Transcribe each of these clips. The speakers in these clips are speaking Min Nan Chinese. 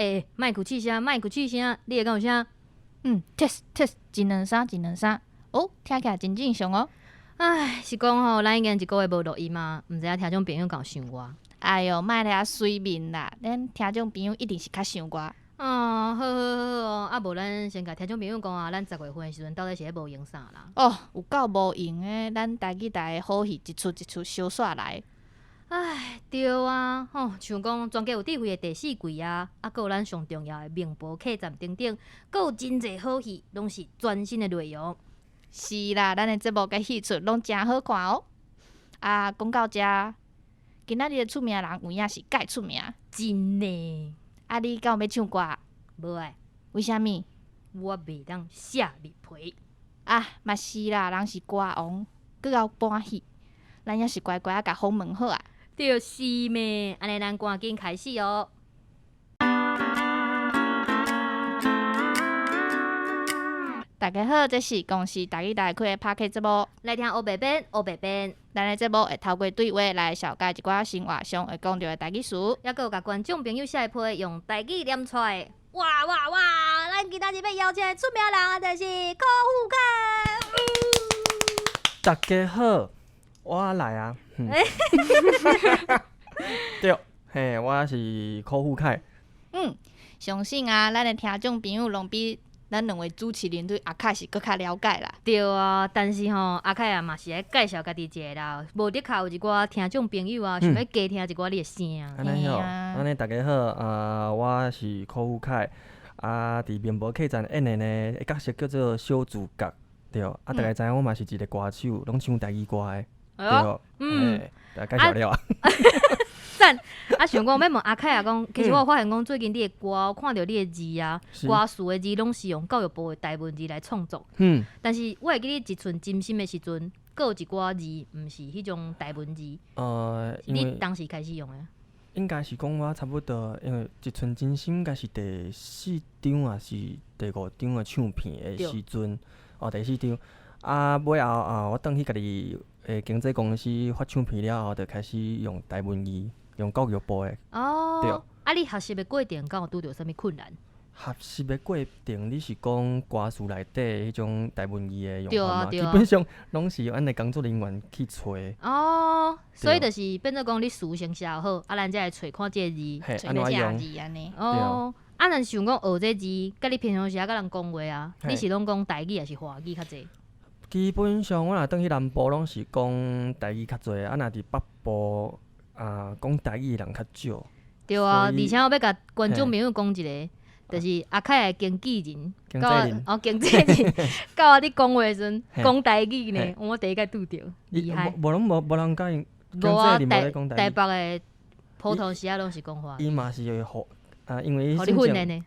欸，麥克試聲，麥克試聲，你會敢有聲？嗯，test test，一兩三，一兩三，哦，聽起來真正常哦。唉，是講吼，咱已經一個月無錄音啊，毋知影聽眾朋友敢有想我。哎喲，莫咧遐水面啦，咱聽眾朋友一定是較想我。哦，好好好哦，啊無咱先共聽眾朋友講啊，咱10月份的時陣到底是咧無閒啥啦？哦，有夠無閒的，咱台語台的好戲一齣一齣相紲來。唉，對啊，吼，像講全家有智慧的第四季啊，啊，閣有咱上重要的明婆客棧等等，閣有真濟好戲，攏是全新的內容。是啦，咱的節目佮戲出攏誠好看哦。啊，講到遮，今仔日的出名人有影是蓋出名。真的。啊，你敢有欲唱歌？無愛。為啥物？我袂當卸面皮。啊，嘛是啦，人是歌王，閣𠢕搬戲，咱猶是乖乖仔共訪問好啊。就是咩，按呢咱趕緊開始哦。大家好，這是公視台語台開的 Podcast 節目，來聽烏白編，烏白編。咱的節目會透過對話來紹介一寡生活上會講著的台語詞，猶閣有共觀眾朋友寫的批用台語念出來。哇哇哇！咱今仔日欲邀請的出名人就是柯富凱。大家好，我來啊。對，嘿，我是柯富凱。嗯，相信啊，咱的聽眾朋友攏比咱兩位主持人對阿凱是閣較了解啦。對啊，但是吼，阿凱啊嘛是愛介紹家己一下啦。無的確有一寡聽眾朋友啊，想欲加聽一寡你的聲。按呢吼，按呢大家好，啊，我是柯富凱，啊，佇面婆客棧演的呢，角色叫做小主角，對。啊，大家知影我嘛是一個歌手，攏唱台語歌的，對。嗯，介紹了啊。讚！啊，想講欲問阿凱啊，講其實我有發現講最近你的歌，我看著你的字啊，歌詞的字攏是用教育部的台文字來創作。但是我會記你一寸真心的時陣，閣有一寡字毋是彼種台文字。你當時開始用的？應該是講我差不多，因為一寸真心應該是第四張抑是第五張的唱片的時陣，哦，第四張。啊，尾後啊，我轉去家己的經紀公司發唱片了後，就開始用台文字。用教育部的。哦，對。啊，你學習的過程敢有拄著啥物困難？學習的過程，你是講歌詞內底彼種台文字的用法嗎？對啊，基本上攏是阮的工作人員去揣。哦，所以就是變做講你詞先寫好，啊，咱才來揣看這个字，揣這個字按呢。哦，啊，若想講學這字，佮你平常時啊佮人講話啊，你是攏講台語抑是華語較濟？基本上我若轉去南部，攏是講台語較濟，啊，若佇北部。啊，講台語的人較少。對啊，而且我欲共觀眾朋友講一個，就是阿凱的經紀人，佮哦經紀人，佮我佇講話時陣講台語呢，我第一擺拄著，厲害。無攏無無人佮伊，無啊，台台北的普通時仔攏是講華語。伊嘛是會予啊，因為伊予你訓練的。予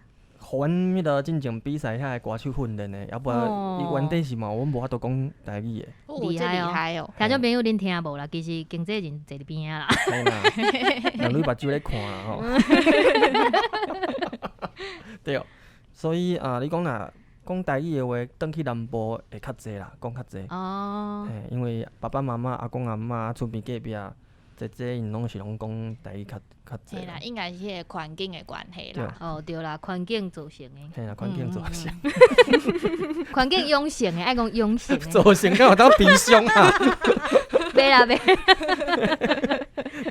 阮彼個進前比賽遐個歌手訓練的，猶不然伊原底是嘛，阮無法度講台語的。厲害哦！聽眾朋友，恁聽無啦？其實經紀人坐佇邊仔啦。人對目睭咧看啦吼。對，所以啊，你講若講台語的話，轉去南部會較濟啦，講較濟。哦。嘿，因為爸爸媽媽、阿公阿嬤、厝邊隔壁。姐姐𪜶攏是攏講台語較較濟。嘿啦，應該是彼個環境的關係啦。哦，對啦，環境造成的。嘿啦，環境造成。環境養成的，愛講養成的。造成敢有當悲傷啊？袂啦袂。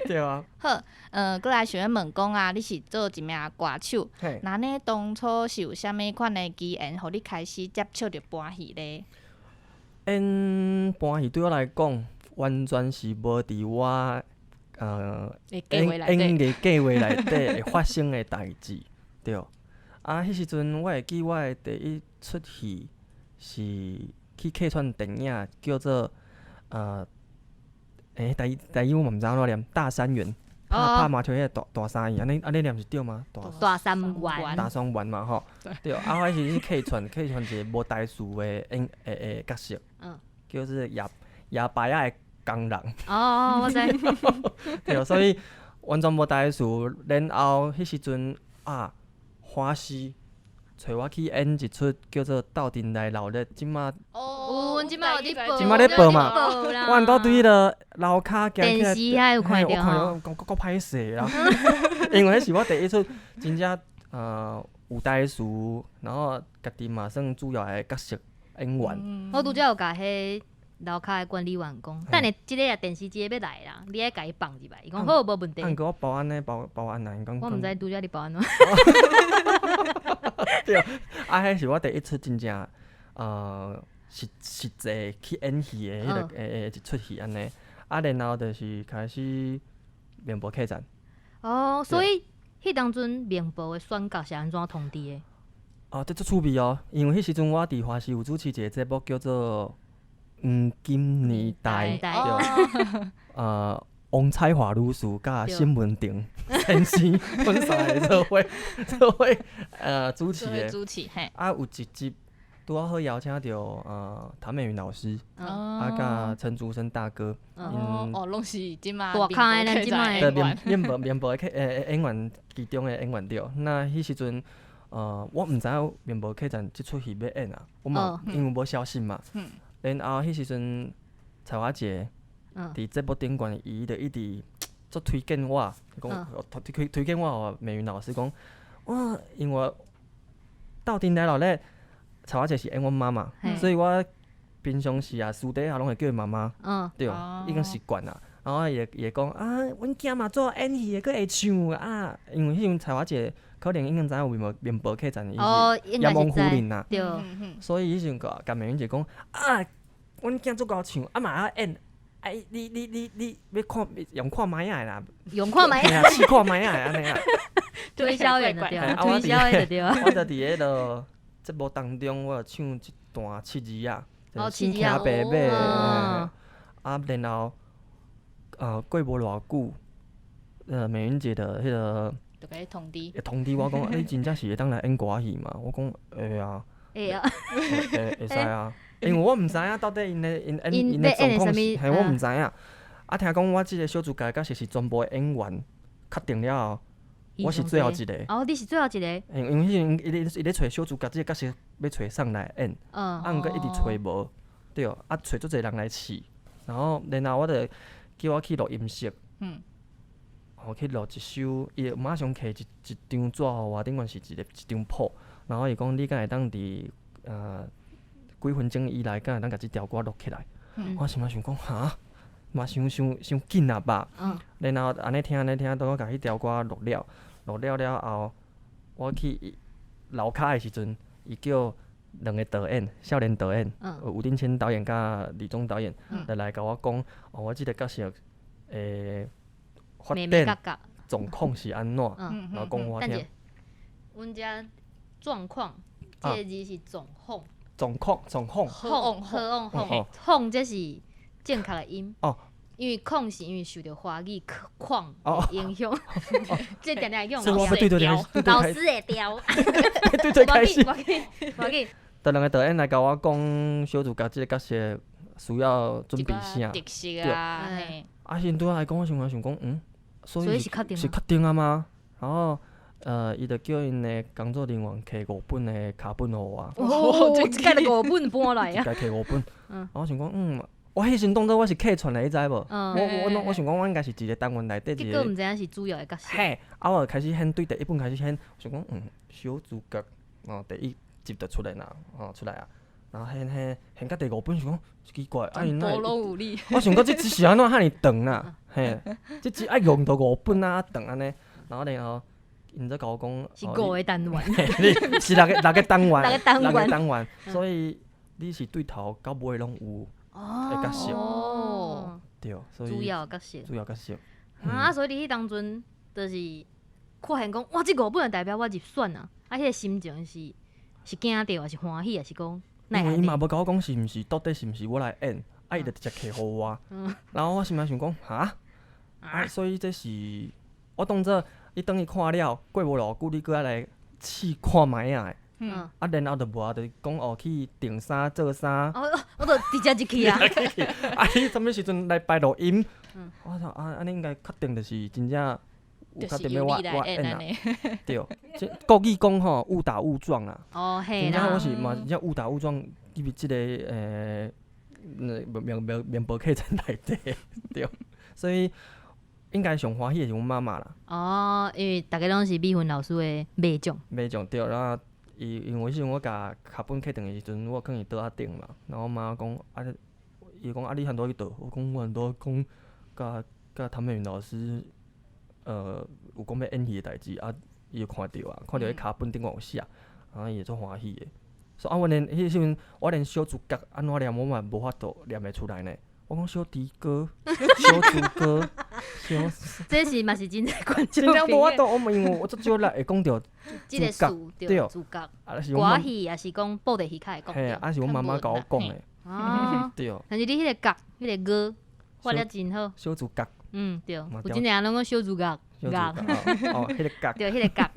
對啊。好，閣來想欲問講啊，你是做一名歌手，那呢當初是有啥物款的機緣，予你開始接觸著搬戲咧？演搬戲對我來講，完全是無佇我。演藝計劃內底會發生的代誌，對。啊，彼時陣我會記，我的第一齣戲是去客串電影，叫做欸，台台語我嘛毋知按怎念，大三元，拍拍麻將彼個大大三元，按呢按呢念是對嗎？大三元。大三元嘛吼，對。啊，我彼時陣客串客串一個無台詞的演的的角色，叫做夜夜排仔的工人。哦，我知。對，所以完全無台詞，然後彼時陣啊，華視揣我去演一齣叫做《鬥陣來鬧熱》，這馬哦，這馬有佇報，這馬咧報嘛。我毋對彼个樓跤行起來，電視遐有看著我看著閣閣歹勢啦，因為彼是我第一齣真正有台詞，然後家己嘛算主要的角色演員。我拄才有共彼樓跤的管理員講，等下這個啊電視機欲來啦，你愛共伊放入來。伊講好，無問題。毋過我保安呢，保保安啊，𪜶講。我毋知拄才你保按怎。對，啊，彼是我第一齣真正實實際去演戲的彼个一齣戲按呢。啊，然後就是開始面部客棧。哦，所以彼當陣面部的選角是按怎通知的？哦，這足趣味哦，因為彼時陣我佇華視有主持一個節目叫做《黃金年代》，對，王彩樺女士佮沈文婷先生，阮三个做伙做伙主持的。主持嘿。啊，有一集拄仔好邀請著譚美雲老師，啊，佮陳竹生大哥，哦哦，攏是這馬大咖的，這馬對面面部面部的客演員其中的演員對。那彼時陣，我毋知影面部客棧這齣戲欲演啊，我嘛因為無消息嘛。然後彼時陣彩華姐佇節目頂懸，伊就一直足推薦我，講推推薦我予美雲老師講，哇，因為鬥陣來落咧，彩華姐是演阮媽嘛，所以我平常時啊私底下攏會叫伊媽媽，對，已經習慣啦。然後伊會伊會講啊，阮囝嘛做演戲的，閣會唱啊，因為彼陣彩華姐可能已經知影有面面部客棧，伊是閻王夫人啦，所以彼陣共美雲姐講啊，阮囝足𠢕唱，啊嘛會曉演，哎，你你你你欲看用看覓仔的啦，用看覓仔，試看覓仔的按呢啊，推銷員就對，推銷的就對。我就佇彼个節目當中，我就唱一段七字仔，七字仔白馬，啊，然後過無偌久，美雲姐的彼个，就共你通知，會通知我講，你真正是會當來演歌仔戲嗎？我講會啊，會啊，會會使啊。因為我毋知影到底𪜶的𪜶演𪜶的狀況是，嘿，我毋知影。啊，聽講我這個小主角角色是全部演員確定了後，我是最後一個。哦，你是最後一個。因為彼陣伊咧伊咧揣小主角這個角色欲揣啥人來演，啊，毋過一直揣無，對，啊，揣足濟人來試，然後然後我就叫我去錄音室，哦，去錄一首，伊會馬上摕一一張紙予我，頂懸是一個一張譜，然後伊講你敢會當佇幾分鐘以內，敢會當共這條歌錄起來？我心內想講哈，嘛傷傷傷緊啊吧。然後按呢聽按呢聽，當我共彼條歌錄了，錄了了後，我去樓跤的時陣，伊叫兩個導演，少年導演，吳定謙導演佮李忠導演，就來共我講，哦，我這個角色的發展狀況是按怎，然後講予我聽。阮遮狀況，這個字是狀況。狀況，狀況。況，好，況，況，這是正確的音。因為況是因為受著華語礦的影響，這定定用老師老師會調。對對開始。無緊，無緊。就兩個導演來共我講，小主角這個角色需要準備啥？特色啊，嘿。啊，彼陣對我來講，我想來想講，嗯，所以是確定是確定啊嗎？然後，伊就叫𪜶的工作人員摕五本的卡本予我。哦，一家就五本搬來啊！一家摕五本。然後我想講，嗯，我彼時當做我是客串的，你知無？我我想講，我應該是一個單元內底一個。結果毋知影是主要的角色。嘿，啊，我就開始演，對第一本開始演，想講，嗯，小主角，哦，第一集就出來啦，哦，出來啊。然後演演演到第五本，想講奇怪，啊𪜶哪會？我想講這集是按怎遐爾長啊？嘿，這集愛用著五本啊長按呢，然後然後𪜶才共我講，是五個單元，是六個六個單元，六個單元，六個單元，所以你是對頭到尾攏有的角色，哦，對，所以主要角色，主要角色。啊，所以你彼當陣就是發現講，哇，這五本代表我入選啊！啊，彼個心情是是驚著，還是歡喜，還是講？因為伊嘛無共我講是毋是，到底是毋是我來演，啊，伊就直接摕予我，然後我心內想講，哈，啊，所以這是我當做你轉去看了，過無偌久你閣愛來試看覓仔的，啊，然後就無啊，就是講哦去訂衫做衫，哦，我就直接入去啊，啊，你啥物時陣來排錄音？我說啊，按呢應該確定就是真正有確定欲我我演啊，對，這國語講吼誤打誤撞啦，哦嘿真正我是嘛真正誤打誤撞入去這個面面面部課程內底，對，所以。應該上歡喜的是阮媽媽啦。哦，因為逐家攏是美芬老師的迷眾。迷眾對，然後伊因為彼時陣我共跤本揢轉的時陣，我囥佇桌仔頂嘛，然後阮媽講啊，伊講啊，你按怎去倒？我講我按怎講，佮佮譚美雲老師，有講欲演戲的代誌啊，伊就看著啊，看著彼跤本頂懸有寫，啊，伊會足歡喜的。所以啊，我連彼時陣我連小主角按怎念我嘛無法度念會出來呢。我講小豬哥，小豬哥，小，這是嘛是真濟觀眾。真正無法度，我因為我足少力會講著這個詞對主角，歌戲也是講布袋戲較會講。嘿，啊是阮媽媽共我講的。哦，對。但是你彼個角，彼個歌發得真好。小主角。嗯，對，有真濟人攏講小主角，角。哦，彼個角。對，彼個角。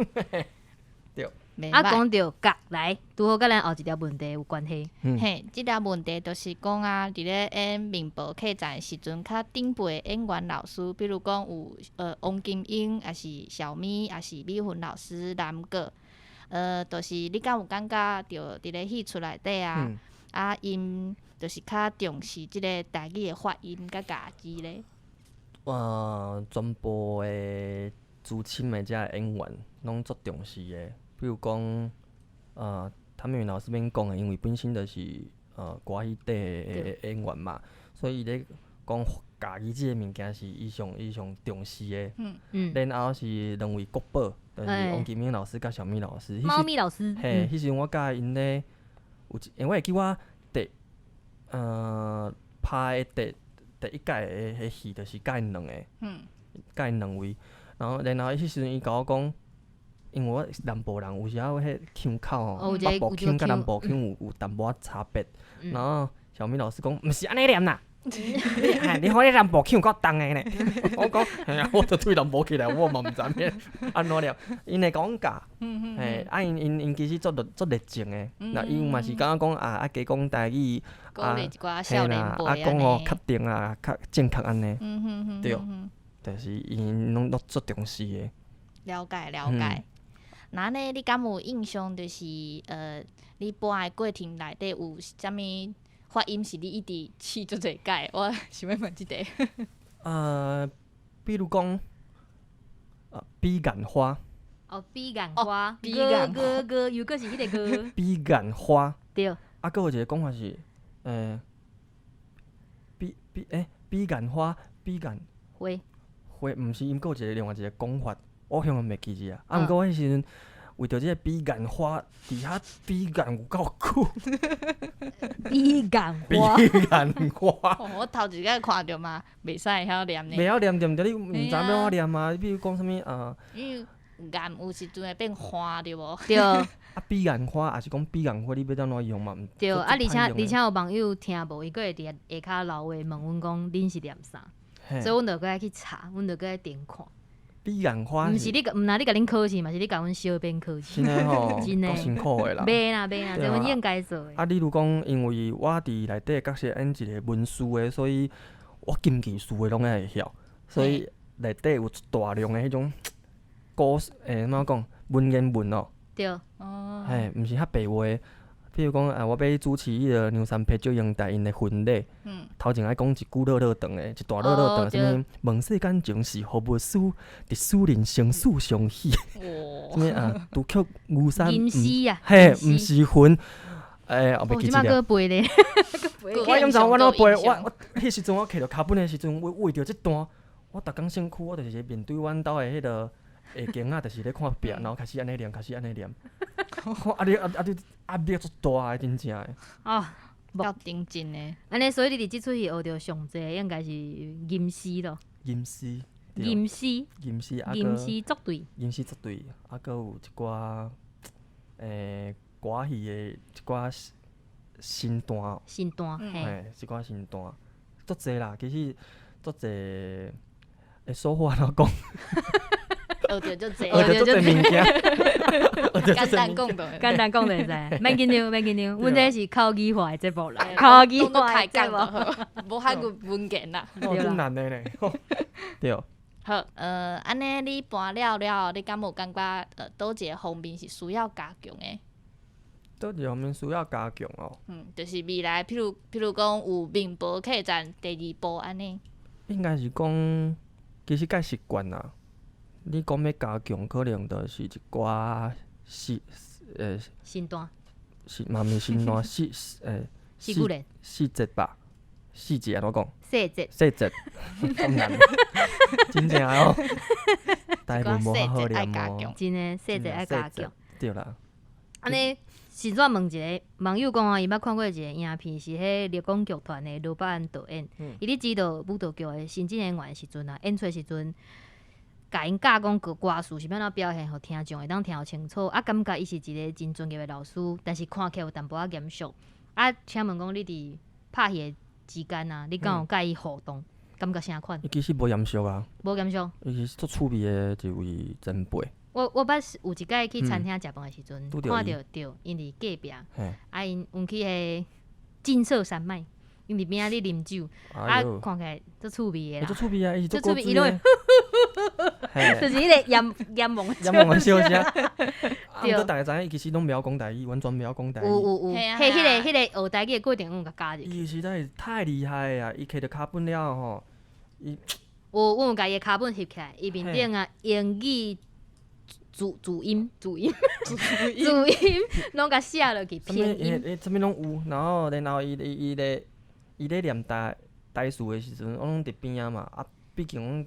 對。啊，講著角來，拄好佮咱後一條問題有關係。嘿，這條問題就是講啊，佇咧演面婆客棧的時陣，較頂輩的演員老師，比如講有王金英，抑是小咪，抑是美芬老師、南哥，就是你敢有感覺著佇咧戲出內底啊？啊，𪜶就是較重視這个台語的發音佮咬字咧。全部的資深的這演員攏足重視的。比如講，譚美雲老師免講的，因為本身就是歌戲底的演員嘛，所以伊咧講家己這個物件是伊上重視的。然後是兩位國寶，就是王金英老師佮小咪老師。貓咪老師。嘿，彼時陣我佮𪜶咧有一，因為我會記我拍的第一屆的戲，就是佮𪜶兩个，佮𪜶兩位，然後彼時陣伊共我講。因為我南部人，有時仔彼腔口吼，北部腔佮南部腔有淡薄仔差別。然後小咪老師講，毋是按呢念啦，你看你南部腔有夠重的呢。我講，嘿啊，我就對南部起來，我嘛毋知影按怎念。𪜶會共阮教，嘿，啊，𪜶其實足熱情的。那伊嘛是感覺講啊，愛加講台語，啊，嘿啦，啊，講予確定啊，較正確按呢。對，就是𪜶攏足重視的。了解了解。那按呢，你敢有印象？就是你搬的過程內底有啥物發音是你一直試足濟擺？我想欲問這个。比如講，彼岸花。哦，彼岸花，彼岸歌歌，又閣是彼个歌。彼岸花。對。啊，閣有一個講法是，彼岸花，彼岸花。花，毋是，𪜶閣有一個另外一個講法。我向袂記住啊，啊，毋過我彼時陣為著這个彼岸花，佇遐彼岸有夠久。彼岸花。彼岸花。我頭一擺看著嘛，袂使會曉念呢。袂曉念對毋對？你毋知欲按怎念啊？比如講啥物啊？因為岸有時陣會變花對無？對。啊，彼岸花抑是講彼岸花，你欲按怎用嘛？對，啊，而且有網友聽無，伊閣會佇下跤留話問阮講，恁是念啥？所以阮就閣愛去查，阮就閣愛點看。彼岸花，毋是你，毋若你共恁考試嘛，是你共阮小編考試。真的吼，真的。夠辛苦的啦。袂啦袂啦，這阮應該做的。啊，例如講，因為我佇內底角色演一個文書的，所以我禁忌詞的攏愛會曉，所以內底有大量的彼種古，按怎講文言文哦。對。嘿，毋是遐白話。比如講，啊，我欲主持彼个梁山泊祝英台𪜶的婚禮，頭前愛講一句落落長的，一段落落長，啥物問世間情是何物事，佇使人生死相許。啥物啊？除卻牛山，嘿，毋是魂。欸，我袂記得了。背咧。我毋知我按怎背，我彼時陣我摕著跤本的時陣，我為著這段，我逐工身軀我就是面對阮兜的彼个下間仔，就是咧看壁，然後開始按呢念，開始按呢念。啊你啊啊你壓力足大的，真正的。哦，夠認真的。按呢，所以你佇這齣戲學著上濟，應該是吟詩咯。吟詩。吟詩。吟詩啊，吟詩作對。吟詩作對，啊，閣有一寡歌戲的一寡身段。身段，嘿，一寡身段，足濟啦，其實足濟，欸，說話按怎講？學著足濟，學著足濟物件，簡單講就，簡單講就會使，免緊張，免緊張，阮這是口語化的節目啦，口語化的節目，無遐個文言啦，對啦，難的咧，對。好，按呢你搬了了後，你敢有感覺佗一个方面是需要加強的？佗一个方面需要加強哦。就是未來，譬如講有面婆客棧第二步按呢。應該是講，其實佮習慣啦。你講欲加強，可能就是一寡細身段，是嘛毋是身段，細細骨咧，細節吧，細節按怎講？細節，細節，咁難，真正哦。台文無較好念哦，真的細節愛加強。對啦。按呢，是怎問一個網友講啊，伊捌看過一個影片，是彼立功劇團的羅百安導演，伊咧指導舞蹈劇的新進演員的時陣啊，演出的時陣，共𪜶教講個歌詞是欲按怎表現，予聽眾會當聽清楚。啊，感覺伊是一個真專業的老師，但是看起來有淡薄仔嚴肅。啊，請問講你佇拍戲的之間啊，你敢有佮伊互動？感覺啥款？伊其實無嚴肅啊，無嚴肅。伊是足趣味的一位前輩。我捌有一擺去餐廳食飯的時陣，看著對，𪜶佇隔壁，啊𪜶阮去彼金色山脈，𪜶佇邊仔咧啉酒，啊看起來足趣味的啦，足趣味啊，伊是足趣味，伊攏會，就是彼個閻閻王閻王的笑聲。對，毋過逐家知影，伊其實攏袂曉講台語，完全袂曉講台語。有有有，彼個學台語的過程，阮有共加入。伊實在是太厲害啊！伊摕著跤本了後吼，伊有，阮有共伊的跤本翕起來，伊面頂啊英語。注注音、注音、注音，攏共寫落去拼音。啥物攏有，然後伊咧念台詞的時陣，我攏佇邊仔嘛。啊，畢竟阮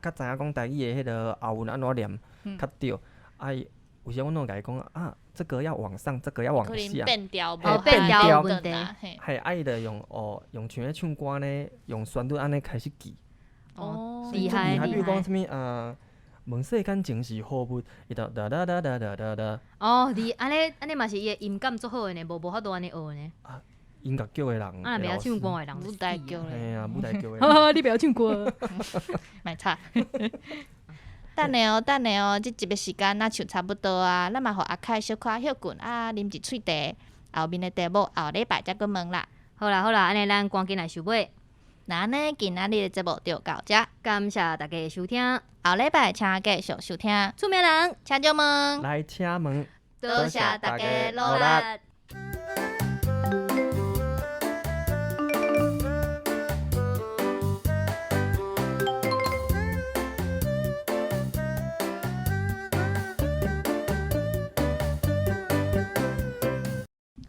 較知影講台語的彼個押韻按怎念較對。啊，伊有時阮攏會共伊講啊，這個要往上，這個要往下。變調，變調問題。嘿，啊，伊就用哦，用像咧唱歌呢，用旋律按呢開始記。哦，厲害厲害。比如講啥物啊？問世間情是何物？伊就噠噠噠噠噠噠噠。哦，你按呢按呢嘛是伊的音感足好的呢，無法度按呢學呢。啊，音樂劇的人。啊，若袂曉唱歌的人，舞台劇咧。嘿啊，舞台劇的。你袂曉唱歌。莫吵。等下哦，等下哦，這集的時間若像差不多啊，咱嘛予阿凱小可歇睏啊，啉一喙茶，後面的題目後禮拜才閣問啦。好啦好啦，按呢咱趕緊來收尾。那按呢，今仔日的節目就到這，感謝大家的收聽，後禮拜請繼續收聽。出名人，請就問，來請問，多謝大家努力。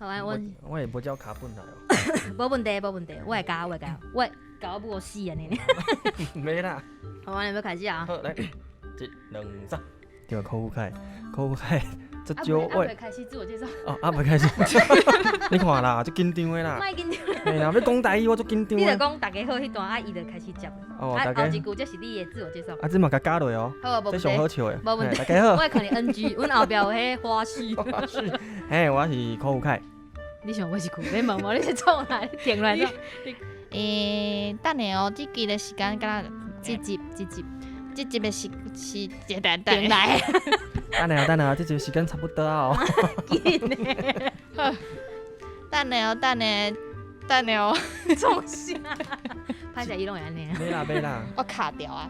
好啊，我我會無照跤本來哦。無問題，無問題，我會教，我會教，我會教我死按呢。沒啦。好，按呢欲開始啊。好，來，一、兩、三，對，柯富凱，柯富凱，這少我。還未開始自我介紹。哦，還未開始。你看啦，足緊張的啦。莫緊張。嘿啦，欲講台語我足緊張。你著講大家好彼段，啊，伊就開始接。哦，大家。後一句才是你的自我介紹。啊，這嘛共加落哦。好，無問題。這上好笑的。無問題。大家好。我會看你 NG，阮後壁有彼花絮。花絮。嘿，我是柯富凱。你想我是句，你問我你是創哪？你停來。等下哦，這集的時間敢若這集這集這集的是是簡單停來。等下等下，這集時間差不多啊。緊的。等下哦，等下，等下哦，創啥？歹勢伊攏會按呢。袂啦袂啦。我卡掉啊。